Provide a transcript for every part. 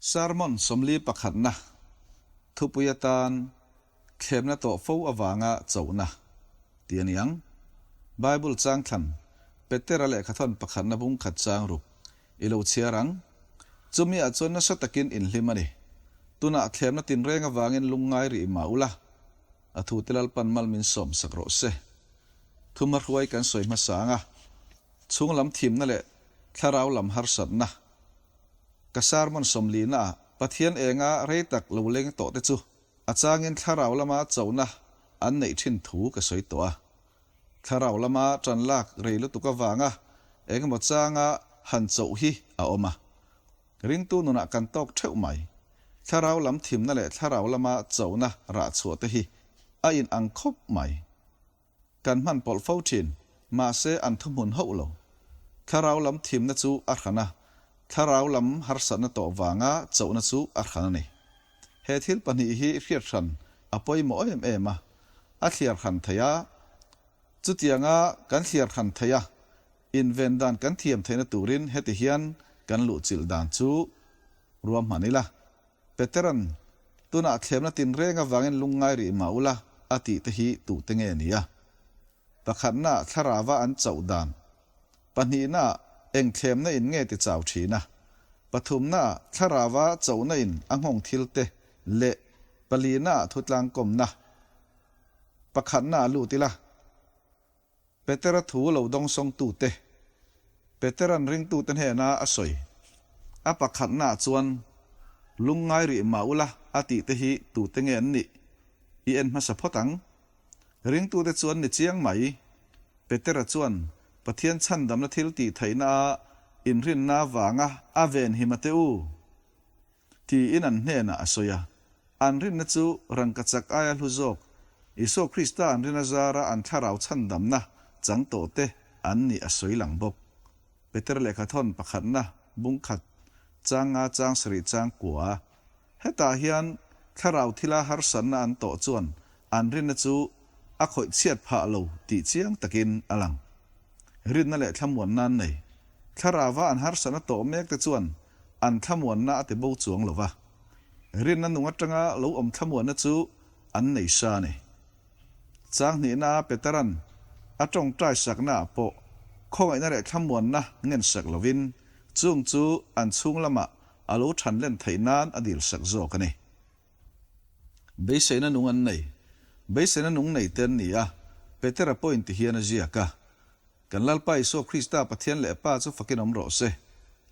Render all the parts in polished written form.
Sermon 41 na thupui atan Thlemna tawh fo avanga chohna tih a ni ang. Bible chang thlan Petera lehkhathawn pakhatna bung khat chang ruk i lo chhiar ang. Chumi ah chuan nasa takin inhlim a ni. Tunah thlemna tinreng avangin lungngai rih mah ula, a thute Lalpan mal min sawm sak rawh se. Thuma hruai kan sawi hmasa ang a, chhunglam thimna leh thlarau lam harsatna Ka sermon 40 na ah Pathian enga rei tak lo leng tawh te chu a changin thlarau lama chohna an neih thin thu ka sawi tawh a. Thlarau lama tan lak rei lutuk avanga engemaw changa han choh hi a awm a. Ringtu nunah kan tawk theuh mai. Thlarau lam thimna leh thlarau lama chohna rah chhuah te hi a in ang khawp mai. Kan hman pawlh fo thin, mahse an thuhmun hauh lo. Thlarau lam thimna chu a hran a, thlarau lam harsatna tawh vanga chohna chu a hran a ni. He thil pahnih hi hriat hran a pawimawh em em a, a thliar hran thei a. Chutianga kan thliar hran thei a, inven dan kan thiam theihna turin heti hian kan luhchilh dan chu ruahman ila. Petera'n, Tunah thlemna tinreng avangin lungngai rih mah ula, a tih te hi tute nge ni a? Pakhatnaah thlarava an chauh dan. Pahnihnaah eng thlemna in nge ti chau thin a? Pathumnaah thlarava chauhna in a nghawng thil te leh palinaah thutlangkawmna. Pakhatnaah lut ila. Petera thu lo dawngsawngtute, Petera'n ringtute hnena a sawi. A pakhatnaah chuan, Lungngai rih mah ula a tihte hi tute nge an nih? I en hmasa phawt ang. Ringtute chuan ni chiang mai. Petera chuan Pathian chhandamna thil tih theihna a inrinna avanga a venhim a te u. Tiin an hnenah a sawi a. An rinna chu rangkachak aia hlu zawk, Isua Krista an rin azara an thlarau chhandamna chang tawhte an nih a sawi lang bawk. Peter lehkhathawn pakhatna bung khat chang nga chang sarih chang kua. Hetah hian thlarau thila harsatna an tawh chuan an rinna chu a khawih chhiat phah lo tih chiang takin a lang. Rinna leh thlamuanna an nei. Thlarauva an harsatna tawh mek te chuan an thlamuanna a ti bo chuang lo va. Rinna nung atanga lo awm thlamuanna chu an nei sa a ni. Chang hnihna Petera'n a tawngtai sakna ah pawh khawngaihna leh thlamuanna ngen sak lovin chung chu an chhung lamah a lo than len theih nan a dil sak zawk a ni. Beiseina nung an nei. Beiseina nung nei te an ni a, Petera pawhin ti hian a ziak a, Kan Lalpa Isua Krista Pathian leh Pa chu fakin awm rawh se.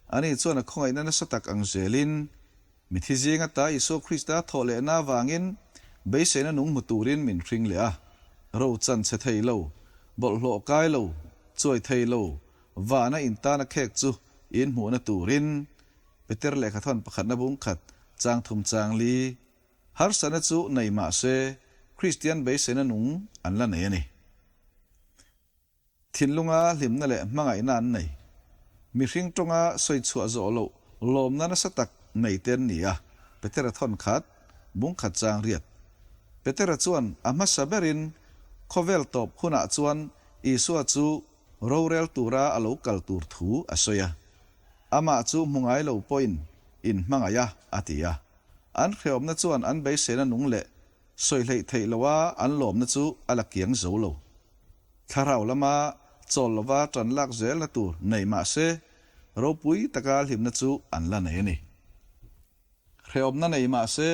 Ani chuan a khawngaihna nasa tak ang zelin, mithi zing ata Isua Krista thawh lehna avangin beiseina nung hmu turin min hring leh a. Ro chan chhe thei lo, bawlhhlawh kai lo, chuai thei lo, vana intana khek chu in hmuhna turin Peter lehkhathawn pakhatna bung khat chang thum chang li. Harsatna chu nei mah se, Kristian beiseina nung an la nei a ni. Thinlunga hlimna leh hmangaihna an nei. Mihring tawnga sawi chhuah zawh loh lawmna nasa tak nei te an ni a, Petera thawn khat, bung khat chang riat. Petera chuan a hmasa berin khawvel tawp hunah chuan Isua chu rorel tura a lo kal tur thu a sawi a. Amah chu hmu ngai lo pawhin in hmangaih a, a ti a. An hreawmna chuan an beiseina nung leh sawi hleih theih loha an lawmna chu a la kiang zo lo. Thlarau lama chawl lova tan lak zelna tur nei mah se, ropui taka hlimna chu an la nei a ni. Hreawmna nei mah se,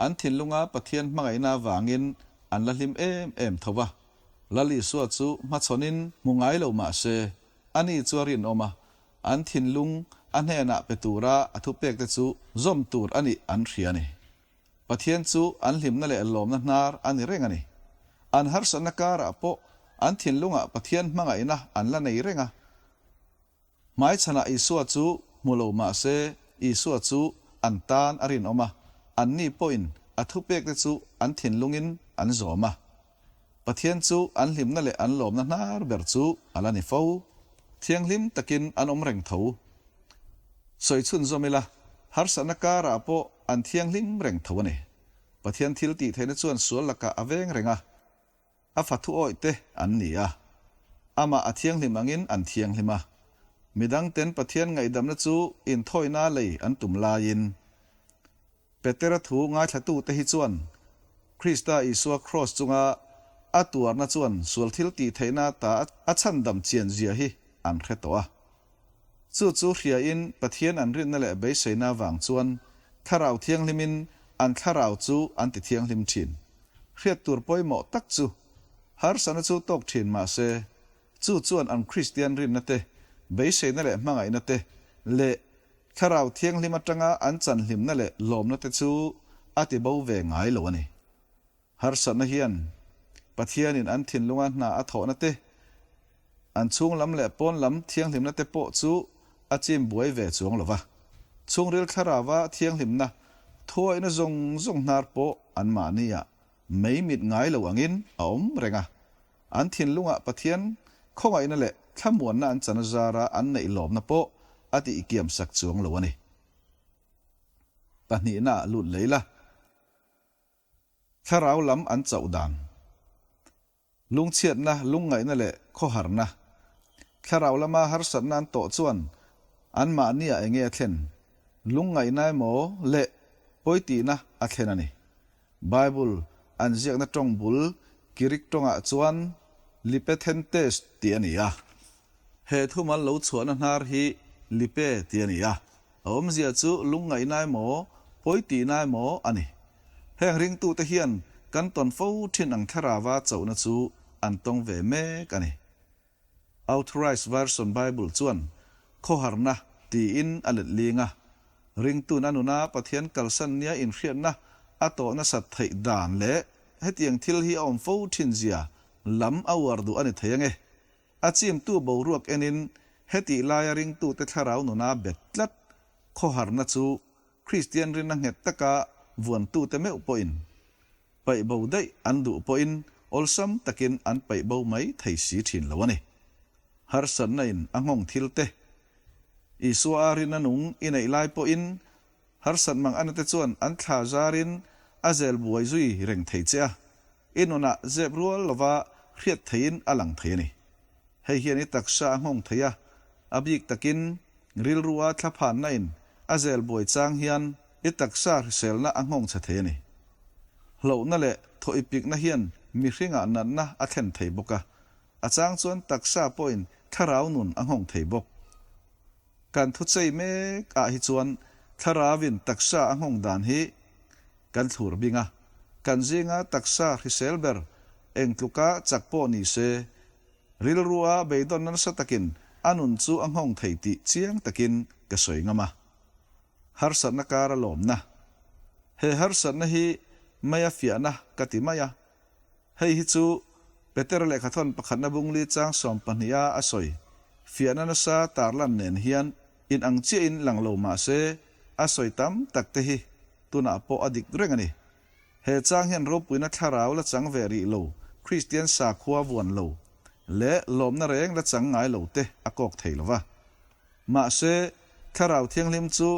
an thinlunga Pathian hmangaihna avangin an la hlim em em tho va. Lal Isua chu hmachhawnin hmu ngai lo mah se, ani chu a rinawm a, an thinlung a hnenah pe tura a thupekte chu zawm tur a nih an hria a ni. Pathian chu an hlimna leh lawmna hnar a ni reng a ni. An harsatna karah pawh an thinlungah Pathian hmangaihna an la nei reng a. Hmaichhanah Isua chu hmu lo mah se, Isua chu an tan a rinawm a, anni pawhin a thupekte chu an thinlungin an zawm a. Pathian chu an hlimna leh an lawmna hnar ber chu a la ni fo. Thianghlim takin an awm reng tho. Sawi chhunzawm ila, harsatna karah pawh an thianghlim reng tho a ni. Pathian thil tih theihna chuan sual lakah a veng reng a, a fa thuawih te an ni a. Amah a thianghlim angin an thianghlim a. Midangten Pathian ngaihdamna chu inthawina lei an tum laiin. Petera thu ngaithlatute hi chuan Krista Isua kraws chunga a tuarna chuan sual thil tih theihna ata a chhandam chian zia hi an hre tawh a. Chu chu hriain Pathian an rinna leh beiseina vang chuan Thlarau Thianghlimin an thlarau chu an ti thianghlim thin. Hriat tur pawimawh tak chu harsatna chu tawk thin mah se, chu chuan an Kristian rinna te, beiseina leh hmangaihna te leh Thlarau Thianghlim atanga an chanhlimna leh lawmna te chu a ti bo ve ngai lo a ni. Harsatna hian Pathianin an thinlunga hna a thawhna te, an chhung lam leh pawn lam thianghlimna te pawh chu a chim buai ve chuang lo va. Chhungril thlarauva thianghlimna thuawihna zawng zawng hnar pawh anmahniah mei mit ngai lo angin a awm reng a. An thinlungah Pathian khawngaihna leh thlamuanna an chan azara an neih lawmna pawh a tihkiam sak chuang lo a ni. Pahnihna ah lut lei la. Thlarau lam an chauh dan. Lungchhiatna, lungngaihna leh khawharna. Thlarau lama harsatna an tawh chuan anmahniah enge a thlen? Lungngaihna emaw leh pawitihna a thlen a ni. Bible an ziakna tawng bul Girik tawngah chuan Lipethentes tih a ni a. He thumal lo chhuahna hnar hi Lipe tih a ni a. A awmzia chu lungngaihna emaw, pawitihna emaw a ni. Heng ringtute hian kan tawn fo thin ang thlarava chauhna chu an tawng ve mek a ni. Authorized Version Bible chuan khawharna tiin a let ling a, ringtun a nuna Pathian kalsan nia inhriatna a tawh nasat theih dan leh hetiang thil hi a awm fo thin zia lam a uar duh a ni thei ange. A chimtu boruak enin hetih laia ringtute thlarau nuna bet tlat khawharna chu Kristian rinna nghet taka vuantute meuh pawhin paih bo daih an duh pawhin awlsam takin an paih bo mai thei si thin lo a ni. Harsatna in a nghawng thil te, Isua a rinna nung i neih lai pawhin harsat mang anate chuan an thla zarin a zel buai zui reng thei che a, I nunah zep rual lova hriat theihin a lang thei a ni. Hei hian i taksa a nghawng thei a, a bik takin rilrua thlaphanna in a zel buai chang hian i taksa hriselna a nghawng chhe thei a ni. Hlauhna leh thaw ipikna hian mihringah natna a thlen thei bawk a, a chang chuan taksa pawhin thlarau nun a nghawng thei bawk. Kan thuchei mek ah hi chuan thlarauin taksa a nghawng dan hi kan thlur bing a, kan zinga taksa hrisel ber eng tluka chak pawh ni se, rilrua beidawnna nasa takin a nun chu a nghawng thei tih chiang takin ka sawi ngam a. Harsatna kar a lawmna. He harsatna hi maia fiahna ka ti mai a. Hei hi chu Petera lehkhathawn pakhatna bungli chang sawmpahniha a sawi fiahna nasa tarlan nen hian inang chiahin lang lo mah se a sawi tam tak te hi tunah pawh a dik reng a ni. He chang hian ropuina thlarau la chang ve rih lo, Kristian sakhua vuan lo leh lawmna reng la chang ngai lo te a kawk thei lo va. Mahse, Thlarau Thianghlim chu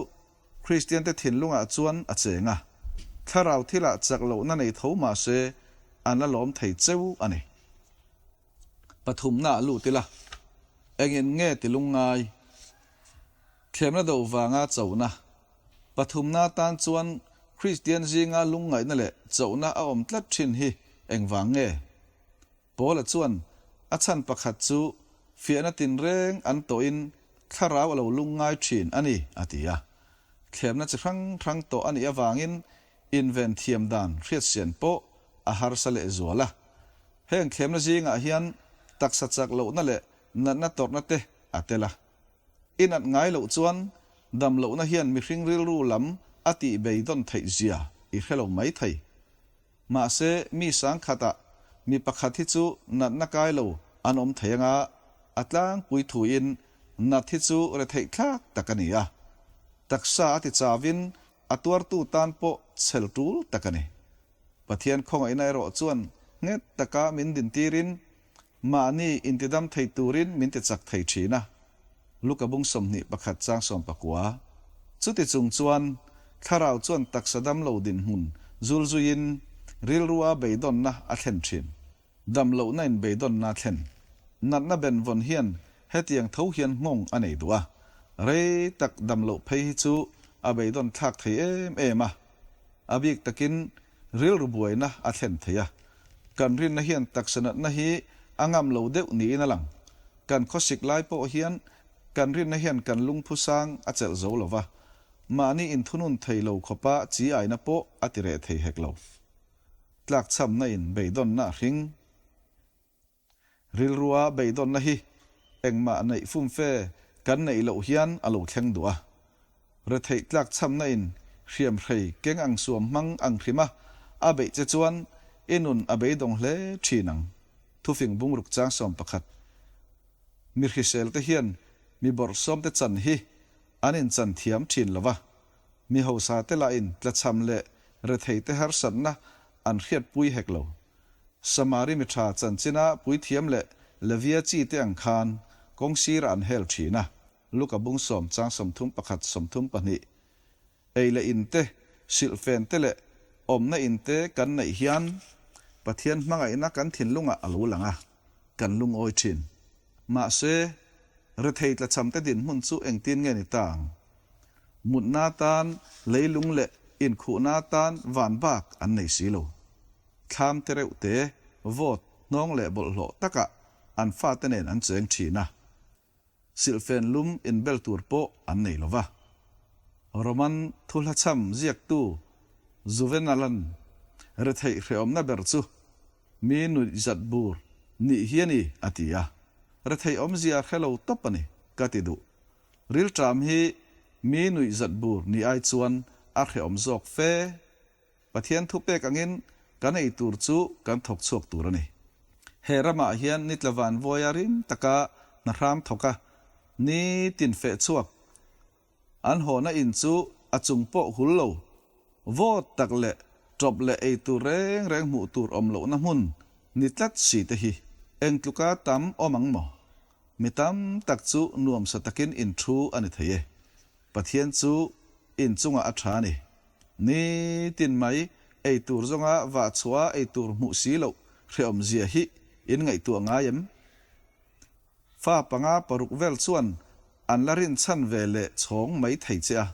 Kristiante thinlungah chuan a cheng a, thlarau thilah chak lohna nei tho mah se an la lawm thei cheu a ni. Pathumnaah lut ila, engin nge ti lungngai? Thlemna do vanga chohna. Pathumna tan chuan Kristian zinga lungngaihna leh chohna a awm tlat thin hi engvang nge? Paula chuan a chhan pakhat chu fiahna tinreng an tawhin thlarau a lo lungngai thin a ni, a ti a. Thlemna chi hrang hrang tawh a nih avangin inven thiam dan hriatsian pawh a harsa lehzual a. Heng thlemna zingah hian taksa chak lohna leh natna tawrhna te a tel a. I nat ngai loh chuan dam lohna hian mihring rilru lam a tihbeidawn theih zia i hre lo mai thei. Mahse, mi sangkhatah mi pakhat hi chu natna kai lo an awm thei anga a tlangpui thuin nat hi chu retheih thlak tak a ni a. Taksa a ti chavin a tuartu tan pawh chhel tul tak a ni. Pathian khawngaihna erawh chuan nghet taka min dintirin Mahni intidam thei turin min ti chak thei thin a, Luka bung 21 chang 19. Chuti chung chuan thlarau chuan taksa dam lo dinhmun zul zuiin rilrua beidawnna a thlen thin. Dam lohna in beidawnna a thlen. Natna benvawn hian hetiang tho hian nghawng a nei duh a, rei tak dam loh phei hi chu a beidawn thlak thei em em a. A bik takin rilru buaina a thlen thei a. Kan rinna hian taksa natna hi a ngam lo deuh niin a lang. Kan khawsik lai pawh hian kan rinna hian kan lungphu sang a chelh zo lo va, mahni inthunun thei lo khawpa chi aina pawh a ti reh thei hek lo. Tlakchhamna in beidawnna a hring. Rilrua beidawnna hi engmah neih fumfe kan neih loh hian a lo thleng duh a. Retheih tlakchhamna in hriamhrei keng ang suam hmang ang hrima a beih che chuan i nun a beidawng hle thin ang. Thufing bungruk chang 11. Mi hrisel te hian mi bawrhsawmte chan hi an inchan thiam thin lo va. Mi hausa te lahin tlachham leh rethei te harsatna an hriatpui hek lo. Samari mi tha chanchina puithiam leh Levia chi te ang khan kawng sirah an hel thin a. Luka bung sawm chang 31 32 Ei leh in te, silhfen te leh awmna in te kan neih hian Pathian hmangaihna kan thinlungah a lo lang a, kan lungawi thin. Mahse, rethei tlachham te dinhmun chu engtin nge ni ta ang? Mutna tan leilung leh inkhuhna tan van bak an nei si lo. Thlam te reuh te, vawt, hnawng leh bawlhhlawh takah an fate nen an cheng thin a. Silhfen lum inbel tur pawh an nei lo va. Roman thuhlachham ziaktu Juvenal-a'n retheih hrehawmna ber chu mi nuihzat bur nih hi a ni a ti a. Retheih awmzia hre lo tawp a ni ka ti duh. Rilṭam hi mi nuihzat bur nih ai chuan a hrehawm zawk fe. Pathian thupek angin kan ei tur chu kan thawk chhuak tur a ni. He ramah hian nitla vanvuaia rim taka hna hram thawk a, nitin feh chhuak an hawhna in chu a chung pawh hul lo, vawt tak leh tawp leh ei tur reng reng hmuh tur awm lohna hmun ni tlat si te hi eng tluka tam awm ang maw? Mi tam tak chu nuamsa takin in thu a ni thei e. Pathian chu in chungah a tha a ni. Nitin mai ei tur zawnga vah chhuah a ei tur hmuh si loh hrehawm zia hi in ngaihtuah ngai em? Fa panga paruk vel chuan an la rinchhan ve leh chhawng mai thei che a.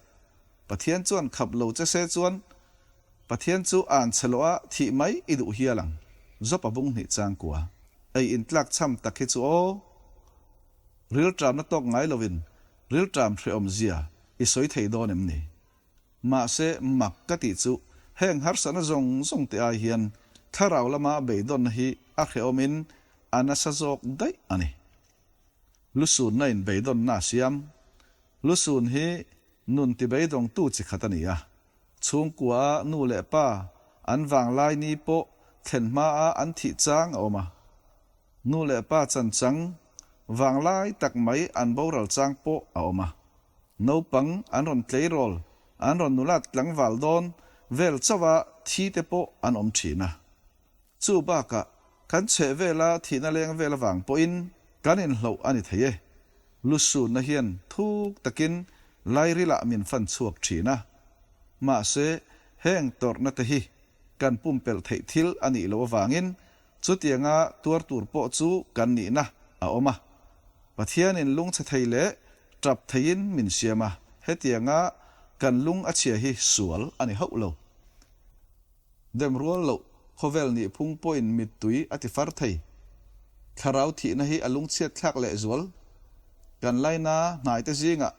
Pathian chuan khap lo che se chuan Pathian chu an che loh a thih mai i duh hial ang. Zawpa bung hnih changkua. Ei intlak chham tak hi chu aw. Rilṭamna tawk ngai lovin rilṭam hrehawm zia i sawi thei dawn em ni? Mahse, mak ka tih chu heng harsatna zawng zawng te ai hian thlarau lama beidawnna hi a hrehawmin a nasa zawk daih a ni. Lusunna in beidawnna a siam. Lusun hi nun ti beidawngtu chi khat a ni a. Chhungkua a nu leh pa an vanglai ni pawh thlen hmaa an thih chang a awm a. Nu leh pa chanchang vanglai tak mai an boral chang pawh a awm a. Naupang an rawn tleirawl, an rawn nulat tlangval dawn vel chauh a thi te pawh an awm thin a. Chu bakah kan chheh vela thihna leng vel avang pawhin kan inhloh a ni thei e. Lusunna hian thuk takin lairilah min fan chhuak thin a. Mahse, heng tawrhna te hi kan pumpelh theih thil a nih loh avangin chutianga tuar tur pawh chu kan nihna a awm a. Pathianin lungchhe thei leh tap theiin min siam a, hetianga kan lung a chhia hi sual a ni hauh lo. Dem rual loh khawvel nih phung pawhin mittui a ti far thei. Thlarau thihna hi a lungchhiat thlak leh zual. Kan laina hnaite zingah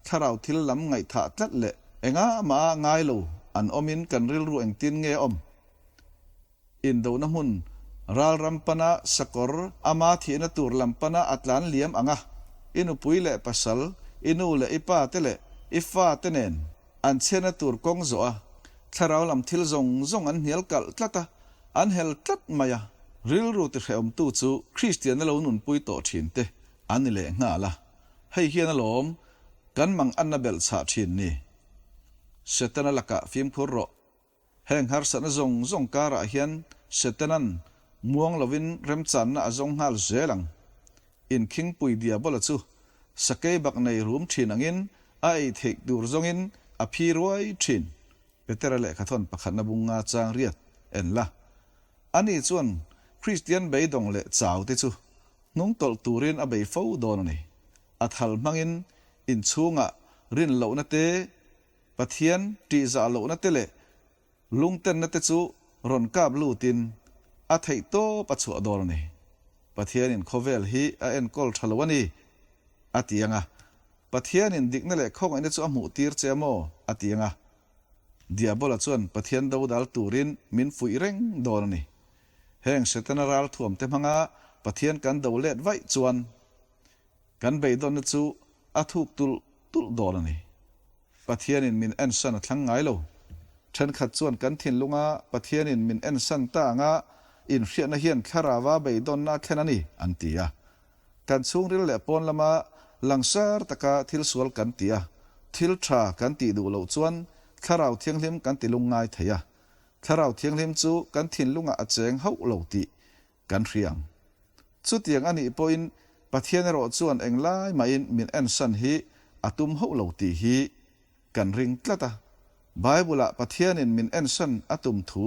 thlarau thil lam ngaihthah tlat leh engah mah ngai lo an awmin kan rilru engtin nge a awm? Indona hmun ral ram pana sakawr ama thihna tur lam pana a tlan liam ang a, i nupui leh pasal, i nu leh i pa te leh i fa te nen an chhiatna tur kawng zawh a, thlarau lam thil zawng zawng an hnial kalh tlat a, an hel tlat mai a. Rilru tihrehawmtu chu Kristianna lo nunpui tawh thin te an ni leh nghal a, hei hian alawm kan mang anna belh chhah thin ni. Setana lakah fimkhur rawh. Heng harsatna zawng zawng karah hian Setana'n muang lovin remchanna a zawng nghal zel ang. Inkhingpui Diabola chu sakei bak nei rum thin angin a ei theih tur zawngin a phi ruai thin. Petera lehkhathawn pakhatna bunga chang riat en la. Ani chuan Kristian beidawng leh chau te chu hnungtawlh turin a bei fo dawn a ni. A thal hmangin inchhungah rinlohna te Pathian tihzah lohna te leh Lungtenna te chu rawn kap lutin a theih tawp a chhuah dawn a ni. Pathianin khawvel hi a enkawl tha lo a ni, a ti ang a. Pathianin dikna leh khawngaihna chu a hmuh tir che a maw? a ti ang a. Diabola chuan Pathian dodal turin min fuih reng dawn a ni. Heng Setana ralthuam te hmanga Pathian kan do let vaih chuan kan beidawnna chu a thuk tulh tulh dawn a ni. Pathianin min ensan a thlang ngai lo. Thenkhat chuan kan thinlunga Pathianin min ensan ta anga inhriatna hian thlarauva beidawnna a thlen a ni, an ti a. Kan chhungril leh pawn lama langsar taka thil sual kan ti a, thil tha kan tih duh loh chuan Thlarau Thianghlim kan ti lungngai thei a. Thlarau Thianghlim chu kan thinlungah a cheng hauh lo tih kan hria ang. Chutiang a nih pawhin Pathian erawh chuan englai mahin min ensan hi a tum hauh lo tih hi kan ring tlat a. Bible-ah Pathianin min ensan a tum thu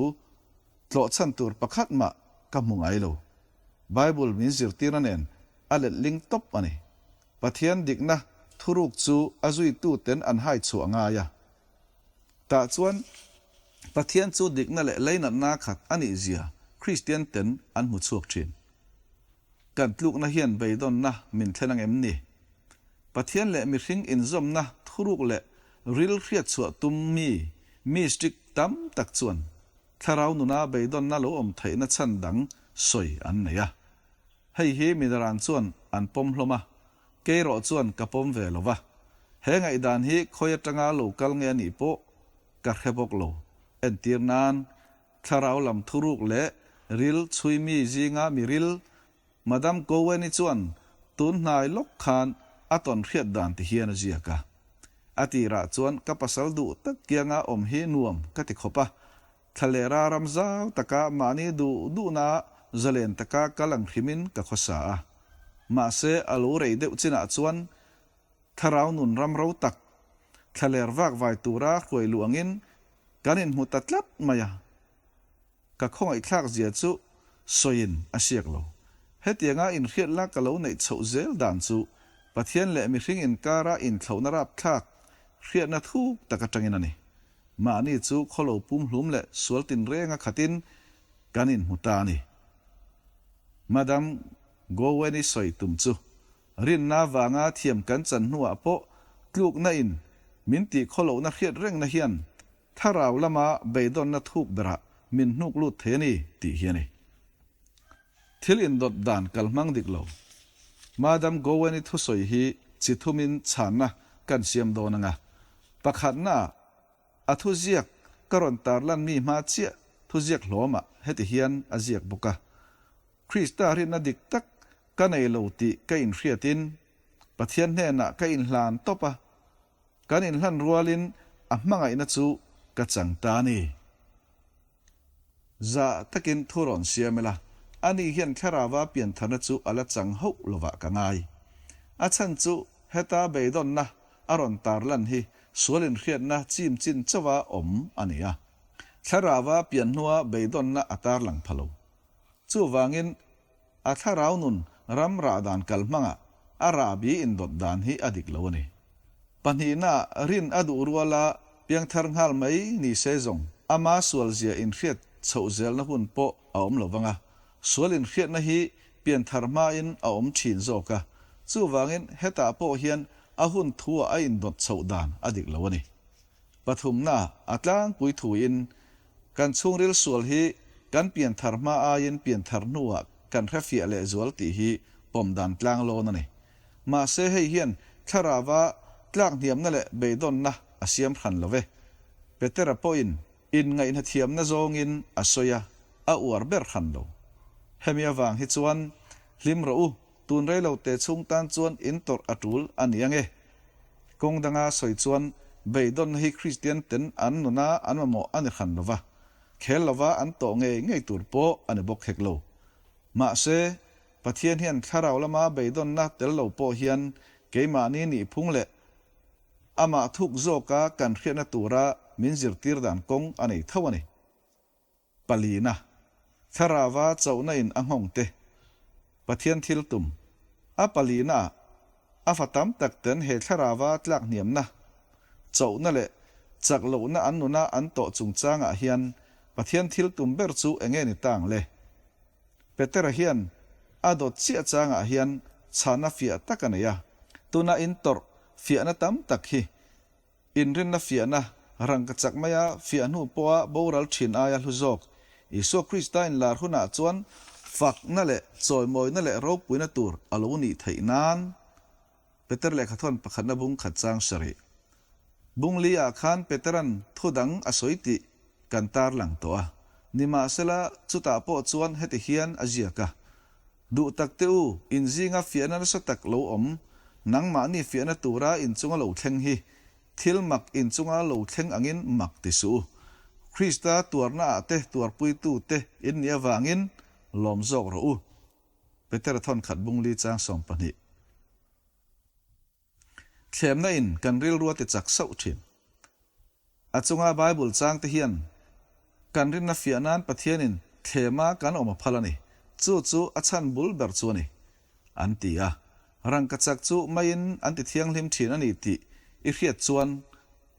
tlawhchhan tur pakhat mah ka hmu ngai lo. Bible min zirtirna nen a letling tawp a ni. Pathian dikna thuruk chu a zuituten an hai chhuah ngai a. Tah chuan Pathian chu dikna leh leinatna khat a nih zia Kristian ten an hmu chhuak thin. Kan tlukna hian beidawnna min thlen ang em ni? Pathian leh mihring inzawmna thuruk leh ril hriatchhuah tum mi mystic tam tak chuan thlarau nuna beidawnna lo awm theihna chhan dang sawi an nei a. Hei hi midaran chuan an pawm hlawm a, kei erawh chuan ka pawm ve lo va. He ngaihdan hi khawi atanga lo kal nge a nih pawh ka hre bawk lo. Entir nan, thlarau lam thuruk leh ril chhui mi zinga mi ril, Madam Cowen-i chuan tun hnai lawk khan a tawn hriat dan ti hian a ziak a. A tirah chuan ka pasal duh tak kianga awm hi nuam ka ti khawp a, Thlalera ram zau taka mahni duh duhna zalen taka kal ang hrimin ka khawsa a. Mahse, a lo rei deuh chinah chuan thlarau nun ram ro tak, thlaler vak vai tura hruai luh angin kan inhmu ta tlat mai a. Ka khawngaihthlak zia chu sawiin a hriak lo. Hetianga inhriatna ka lo neih chhoh zel dan chu Pathian leh mihring inkara inthlauhna rapthlak hriatna thuk tak atangin a ni. Mahni chu khawlo pumhlum leh sual tinrenga khatin kan inhmu ta a ni. Madam Gowen-i sawi tum chu rinna vanga thiam kan chan hnuah pawh tlukna in min tih khawlohna hriat rengna hian thlarau lama beidawnna thuk berah min hnuk lut thei a ni tih hi a ni. Thil indawt dan kalhmang dik lo. Madam Gowen-i thusawi hi chi thumin chhanna kan siam dawn anga, pakhatna a thuziak ka rawn tarlan mi hma chiah thuziak hlawmah heti hian a ziak bawk a, Krista rinna dik tak ka nei lo tih ka inhriatin Pathian hnenah ka inhlan tawp a, kan inhlan rualin a hmangaihna chu ka chang ta a ni. Zah takin thu rawn siam ila, ani hian thlarauva piantharna chu a la chang hauh lovah ka ngai. A chhan chu heta beidawnna a rawn tarlan hi sual inhriatna chim chin chauha awm a ni a. Thlarauva pian hnua beidawnna a tarlang pha lo. Chuvangin a thlarau nun ram rah dan kal hmangah a rahbi indawt dan hi a dik lo a ni. Pahnihna, rin a duh ruala piangthar nghal mai ni se zawng ama sualzia inhriat chhoh zelna hun pawh a awm lo vang a, sual inhriatna hi pianthar hmain a awm thin zawk a, chuvangin hetah pawh hian a hun thuah a indawt chhoh dan a dik lo a ni. Pathumna, a tlangpui thuin kan chhungril sual hi kan pianthar hma aiin pianthar hnuah kan hrefiah lehzual tih hi pawm dan tlanglawn a ni. Mahse hei hian thlarauva tlak hniamna leh beidawnna a siam hran lo ve. Petera pawhin inngaihna thiamna zawngin a sawi a, a uar ber hran lo. Hemi avang hi chuan hlim rawh u, tun rei lo te chhung tan chuan in tawrh a tul a ni ange. Kawng danga sawi chuan beidawnna hi Kristian ten an nuna an mamawh a ni hran lo va, khel lova an tawh ngei ngei tur pawh a ni bawk hek lo. Mahse, Pathian hian thlarau lama beidawnna tel lo pawh hian keimahni nihphung leh amah thuk zawka kan hriatna tura min zirtir dan kawng a nei tho a ni. Palina, Thlarauva chauhna in a nghawng te, Pathian thil tum. A palina ah, a fa tam tak ten he thlarauva tlak hniamna, chauhna leh. chak lohna an nuna an tawh chungchangah hian Pathian thil tum ber chu enge ni ta ang le? Petera hian a dawt chiah changah hian chhana fiah tak a nei a. Tuna in tawrh fiahna tam tak hi inrinna fiahna rangka chak maia fiah hnu pawha boral thin aia hlu zawk Isua Krista inlar hunah chuan fakna leh chawimawina leh ropuina tur a lo nih theih nan Peter lehkhathawn pakhatna bung khat chang sarih. Bung li ah khan Peteran thu dang a sawi tih kan tarlang tawh a. Nimahsela, chutah pawh chuan heti hian a ziak a, Duh tak te u, in zinga fiahna nasa tak lo awm, nangmahni fiahna tura in chunga lo thleng hi, thil mak in chunga lo thleng angin mak ti suh u. Krista tuarna ah te tuarpuitu te in nih avangin lawm zawk rawh u. Petera thawn khat bung li chang 12. Thlemna in kan rilru a ti chak sauh thin. A chunga Bible chang te hian kan rinna fiah nan Pathian in thlema kan awm a phal a ni. Chu chu a chhan bul ber chu a ni. An ti a. Rangka chak chu maiin an ti thianghlim thin a ni tih i hriat chuan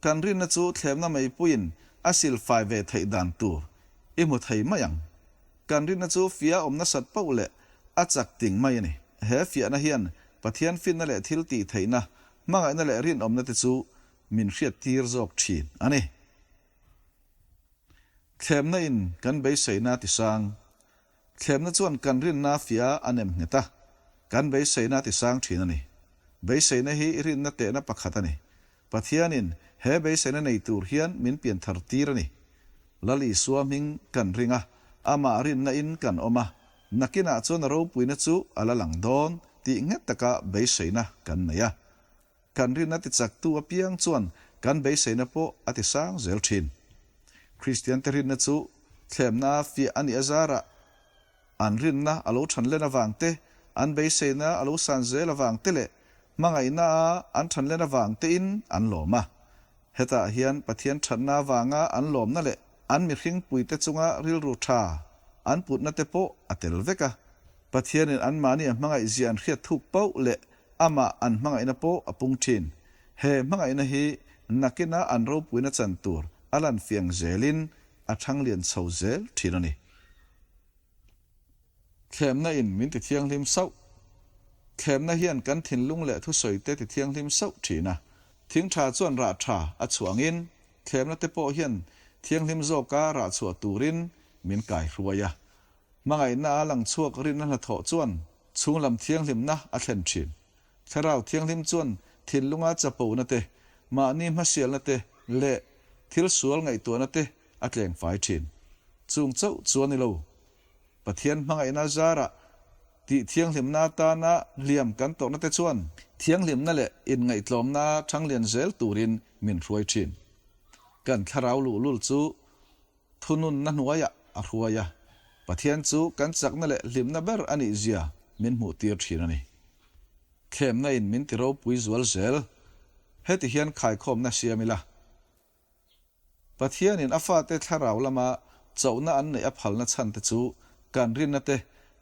kan rinna chu thlemna meipuiin a silfai ve theih dan tur i hmu thei mai ang. Kan rinna chu fiah awm nasat poh leh a chak ting mai a ni. He fiahna hian Pathian finna leh thil tih theihna, hmangaihna leh rinawmna te chu min hriattir zawk thin a ni. Thlemna in kan beiseina a tisang. Thlemna chuan kan rinna fiah a nem nghet a, kan beiseina a tisang thin a ni. Beiseina hi rinna tehna pakhat a ni. Pathianin he beiseina nei tur hian min pianthar tir a ni. Lal Isua hming kan ring a, amah rinna in kan awm a, nakinah chuan a ropuina chu a la lang dawn tih nghet taka beiseina kan nei a. Kan rinna tichaktu apiang chuan kan beiseina pawh a tisang zel thin. Kristiante rinna chu thlemna fiah a nih azarah An rinna a lo than len avang te, an beiseina a lo san zel avang te leh hmangaihna a an than len avang tein an lawm a. Hetah hian Pathian thatna avanga an lawmna leh an mihring puite chunga rilru tha an putna te pawh a tel vek a. Pathianin anmahni a hmangaih zia an hriat thuk pauh leh amah an hmangaihna pawh a pung thin. He hmangaihna hi nakina an ropuina chan tur a lan fiang zelin a thanglian chho zel thin a ni. Thlemna in min ti thianghlim sauh. Thlemna hian kan thinlung leh thusawi te ti thianghlim sauh thin a. Thing tha chuan rah tha a chhuah angin, thlemna te pawh hian thianghlim zawka rah chhuah turin min kai hruai a. Hmangaihna a lang chhuak rinna hnathawh chuan chhunglam thianghlimna a thlen thin. Thlarau thianghlim chuan thinlunga chapona te, mahni hmasialna te leh thil sual ngaihtuahna te a tleng fai thin. Chung chauh chu a ni lo. Pathian hmangaihna zarah tih thianghlimna atana hliam kan tawrhna te chuan thianghlimna leh inngaihtlawmna thanglian zel turin min hruai thin. Kan thlarau luhlul chu thununna hnuaiah a hruai a, Pathian chu kan chakna leh hlimna ber a nih zia min hmuhtir thin a ni. Thlemna in min ti ropui zual zel. Heti hian khaikhawmna siam ila. Pathianin a fate thlarau lama chauhna an neih a phalna chhan te chu kan rinna te,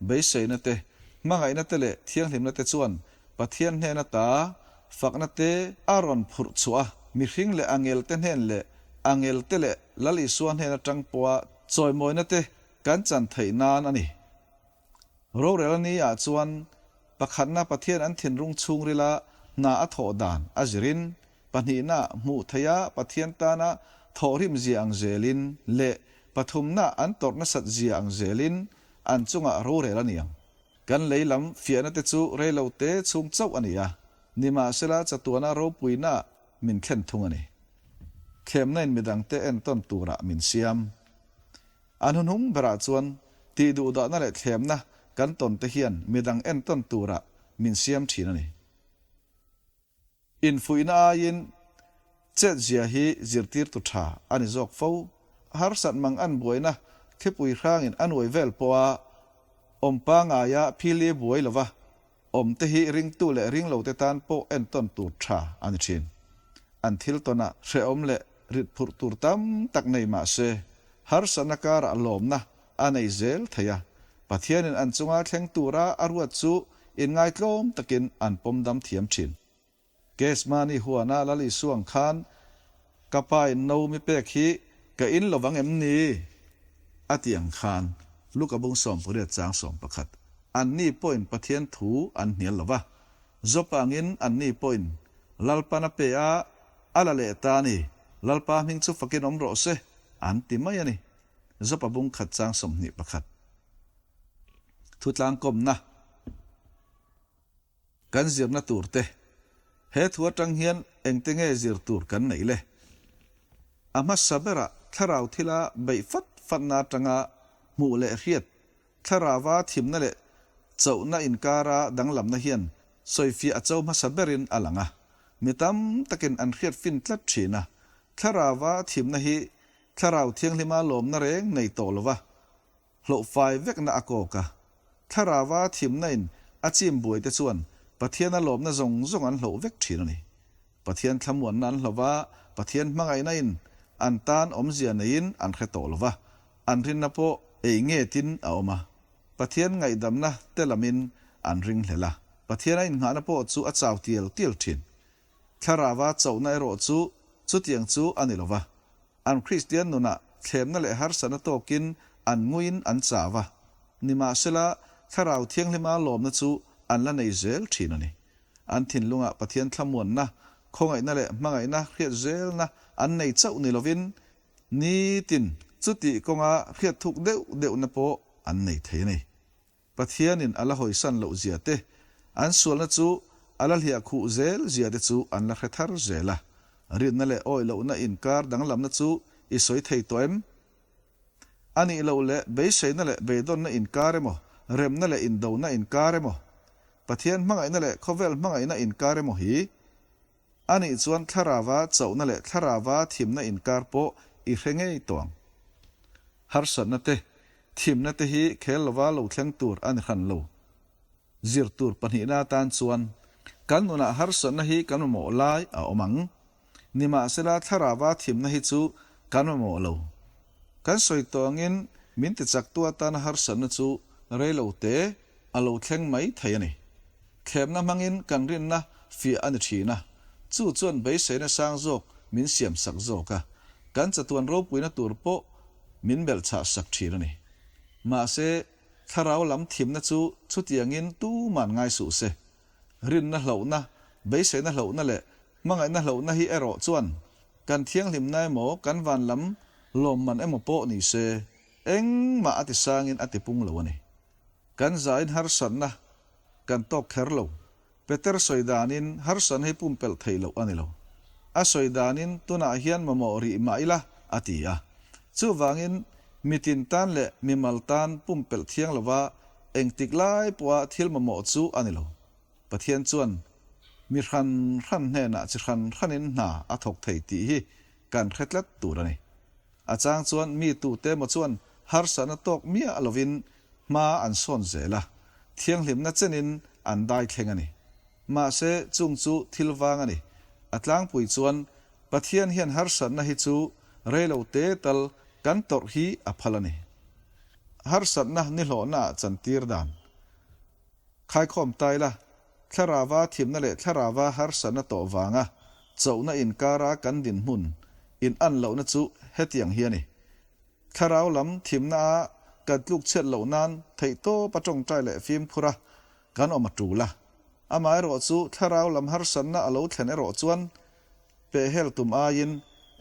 beiseina te, hmangaihna te leh thianghlimna te chuan Pathian hnen ata fakna te a rawn phurh chhuah a, mihring leh angel te hnen leh angel te leh Lal Isua hnen atang pawha chawimawina te kan chan theih nan a ni. Rorel ni ah chuan pakhatna Pathian an thinrung chhungrila hna a thawh dan a zirin, pahnihna hmuh theiha Pathian tana thawhrim zia ang zelin leh pathumna an tawrh nasat zia ang zelin an chungah rorel a ni ang. Kan lei lam fiahna te chu reilo te chhung chauh a ni a, nimahsela chatuana ropuina min thlen thung a ni. Thlemna in midangte entawn turah min siam. A hnuhnung berah chuan tih duhdahna leh thlemna kan tawn te hian midang entawn turah min siam thin a ni. Infuihna aiin chetzia hi zirtirtu tha a ni zawk fo. Harsat mang an buaina thlipui hrangin a nuai vel pawha awm pangaia phili buai lova Awm te hi ringtu leh ringlote tan pawh entawn tur tha a ni thin. An thil tawnah hrehawm leh rit phurh tur tam tak nei mah se, harsatna karah lawmna a nei zel thei a. Pathianin an chunga thleng tura a ruat chu inngaitlawm takin an pawm dam thiam thin. Gethsemane huana Lal Isuang khan. Ka pa in no mi pek hi ka in lovang em ni? A ti ang khan Luka bung 18 chang 11 Anni pawhin Pathian thu an hnial lo va, Job angin anni pawhin Lalpan a pe a, a la leh ta a ni, Lalpa hming chu fakin awm rawh se, an ti mai a ni. Job a bung khat chang 21. Thutlangkawmna. Kan zirna tur te. He thu atang hian engte nge zir tur kan neih le? A hmasa berah thlarau thila beih fat fatna atanga hmuh leh hriat, thlarauva thimna leh chauhna inkara danglamna hian sawifiah a cho hmasa berin a lang a. Mi tam takin an hriat fin tlat thin a, thlarauva thimna hi thlarau thianghlima lawmna reng nei tawh lova Hlauhfai vekna a kawk a. Thlarauva thimna in a chim buai te chuan Pathian a lawmna zawng zawng an hloh vek thin a ni. Pathian thlamuanna an hlo va, Pathian hmangaihna in an tan awmzia neiin an hre tawh lo va, an rinna pawh ei ngetin a awm a. Pathian ngaihdamna te lamin an ringhlel a, Pathian a innghahna pawh chu a chau tial tial thin. Thlarauva chauhna erawh chu chutiang chu a ni lo va. An Kristian nunah thlemna leh harsatna tawkin an nguiin an chau a, nimahsela Thlarau Thianghlima lawmna chu an la nei zel thin a ni. An thinlungah Pathian thlamuanna, khawngaihna leh hmangaihna hriat zelna an nei chauh ni lovin nitin chutih kawnga hriat thuk deuh deuhna pawh an nei thei a ni. Pathianin a la hawisan loh zia te, an sualna chu a la hliah khuh zel zia te chu an la hre thar zel a. Rinna leh awih lohna inkar danglamna chu i sawi thei tawh em? A nih loh leh beiseina leh beidawnna inkar emaw, remna leh indona inkar emaw, Pathian hmangaihna leh khawvel hmangaihna inkar emaw hi A nih chuan thlarauva chauhna leh thlarauva thimna inkar pawh i hre ngei tawh ang. Harsatna te, thimna te hi khel lova lo thleng tur a ni hran lo. Zir tur pahnihna atan chuan kan nunah harsatna hi kan mamawh lai a awm ang. Nimahsela thlarauva thimna hi chu kan mamawh lo. Kan sawi tawh angin min tichaktu atana harsatna chu rei lo te a lo thleng mai thei a ni. Thlemna hmangin kan rinna fiah a ni thin a, chu chuan beiseina sang zawk min siam sak zawk a, kan chatuan ropuina tur pawh min belhchhah sak thin a ni. Mahse, thlarau lam thimna chu chutiangin tuman ngai suh se. Rinna hlauhna, beiseina hlauhna leh hmangaihna hlauhna hi erawh chuan kan thianghlimna emaw kan van lam lawmman emaw pawh ni se, engmah a tisangin a tipung lo a ni. Kan zain harsatna kan tawk kher lo. Peter sawi danin harsatna hi pumpelh theih loh a ni lo. A sawi danin tunah hian mamawh rih mah ila a ti a. Chuvangin mitin tan leh mimal tan pumpelh thiang lova engtik lai pawha thil mamawh chu a ni lo. Pathian chuan mi hran hran hnenah chi hran hranin hna a thawk thei tih hi kan hre tlat tur a ni. A chang chuan mi tute emaw chuan harsatna tawk miah lovin hma an sawn zel a, thianghlimna chenin an dai thleng a ni. Mahse, chung chu thil vang a ni. A tlangpui chuan Pathian hian harsatna hi chu reilo te tal kan tawrh hi a phal a ni. Harsatna nihlawhna ah chantir dan. Khaikhawm tai la, thlarauva thimna leh thlarauva harsatna tawh vanga chauhna inkara kan dinhmun in an lohna chu hetiang hi a ni. Thlarau lam thimna a kan tluk chhiat loh nan theihtawp a tawngtai leh fimkhur a kan awm a tul a. Amaherawhchu thlarau lam harsatna a lo thlen erawh chuan Pehhel tum aiin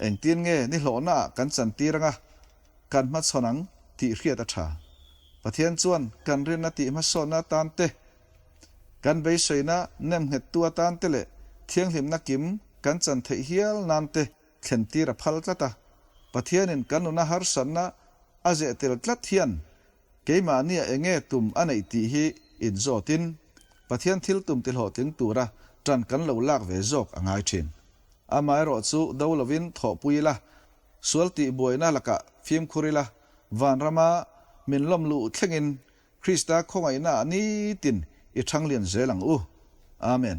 engtin nge ni hlawhnaah kan chantir anga kan hmachhawn ang tih hriat a tha. Pathian chuan kan rinna tih hmasawnna atan te, kan beiseina nemnghettu atan te leh thianghlimna kim kan chan theih hial nan te thlentir a phal tlat a. Pathianin kan nuna harsatna a zeh tel tlat hian Keimahnia enge tum a neih tih hi inzawtin Pathian thil tum tihlawhtling tura ṭan kan lo lak ve zawk a ngai ṭhin. Amaherawh chu do lovin thawhpui ila, sual tih buaina lakah fimkhur ila, vanrama min lawm luh thlengin Krista khawngaihnaah nitin i ṭhanglian zel ang u. Amen.